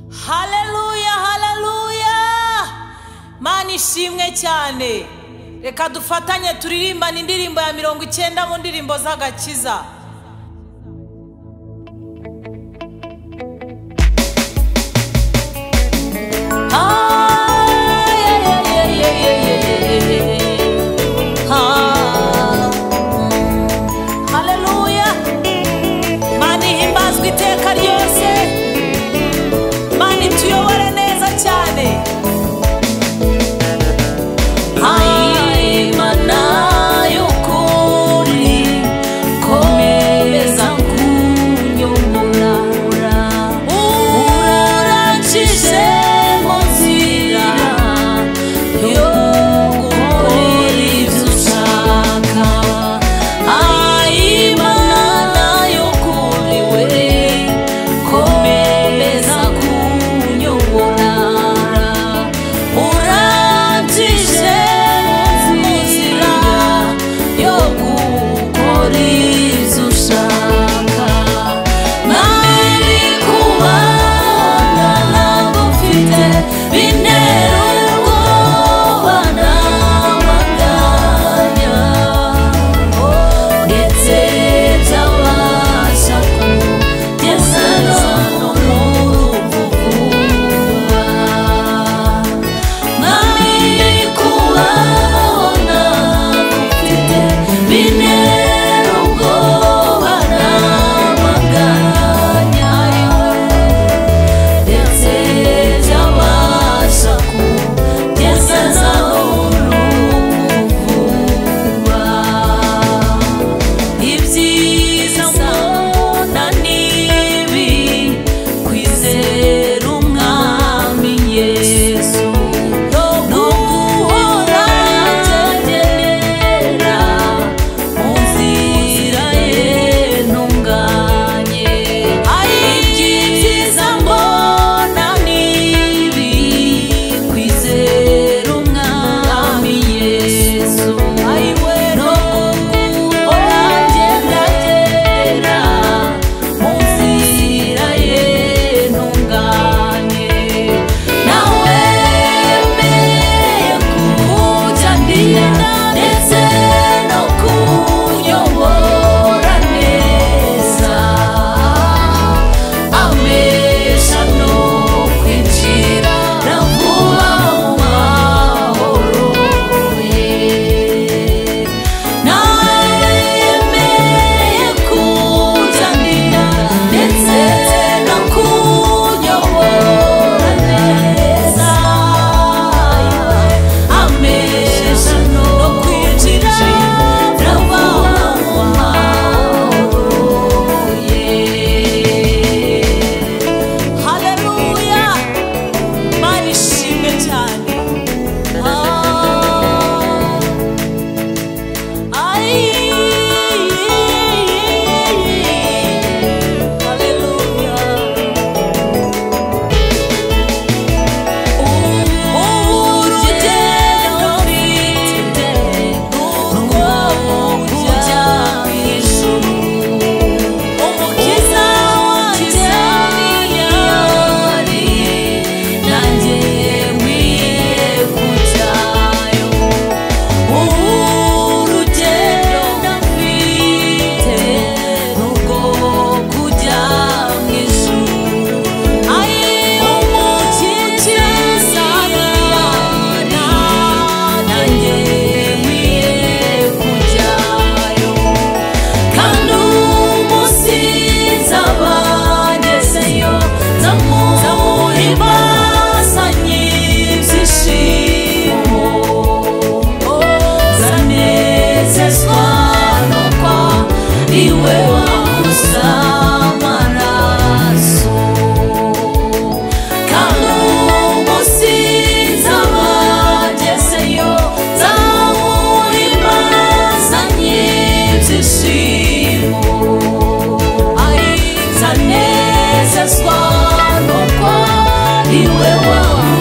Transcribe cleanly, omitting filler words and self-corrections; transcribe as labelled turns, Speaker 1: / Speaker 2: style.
Speaker 1: Haleluya, haleluya. Mana ishimwe cyane. Reka dufatanye turirimbane indirimbo ya 90 mu ndirimbo z'agakiza. Haleluya. Mana ihimbazwe iteka ryose. Mana ituyobore neza cyane. Imana y'ukuri komeza kunyobora, urancishe mu nzira yo gukora ibyo ushaka. Imana y'ukuri we komeza kunyobora, urancishe mu nzira yo gukora ibyo ushaka. Nari kubana nagufite bintera ubwoba n'amaganya, ndetse byabasha kugeza no mu rupfu vuba. Nari kubaho nagufite bintera ubwoba n'amaganya, ndetse byabasha kugeza no mu rupfu vuba. Ibyiza mbona nibi kwizera Umwami Yesu, no guhora ngendera mu nzira ye ntunganye. Ibyiza mbona nibi kwizera Umwami Yesu, no guhora ngendera mu nzira ye ntunganye. Nawe yemeye kujya ndinda ndetse no kunyobora neza, amesha no kwinjira vuba mu mahoro ye. Nawe yemeye kujya ndinda ndetse no kunyobora neza, amesha no kwinjira vuba mu mahoro ye. Haleluya. Mana ishimwe cyane. Haleluya. Urugendo mfite n'urwo kujya mu ijuru, Umukiza wanjye niyari, nanjye nkwiye kujyayo. Urugendo mfite n'urwo kujya mu ijuru, Umukiza niyari, nanjye nkwiye kujyayo. Kandi umunsi nzaba ngezeyo, nzamuhimbazanye ibyishimo, nzanezezwa nuko iwe wanguza amaraso. Kandi umunsi nzaba ngezeyo, nzamuhimbazanye ibyishimo, nzanezezwa nuko iwe wanguza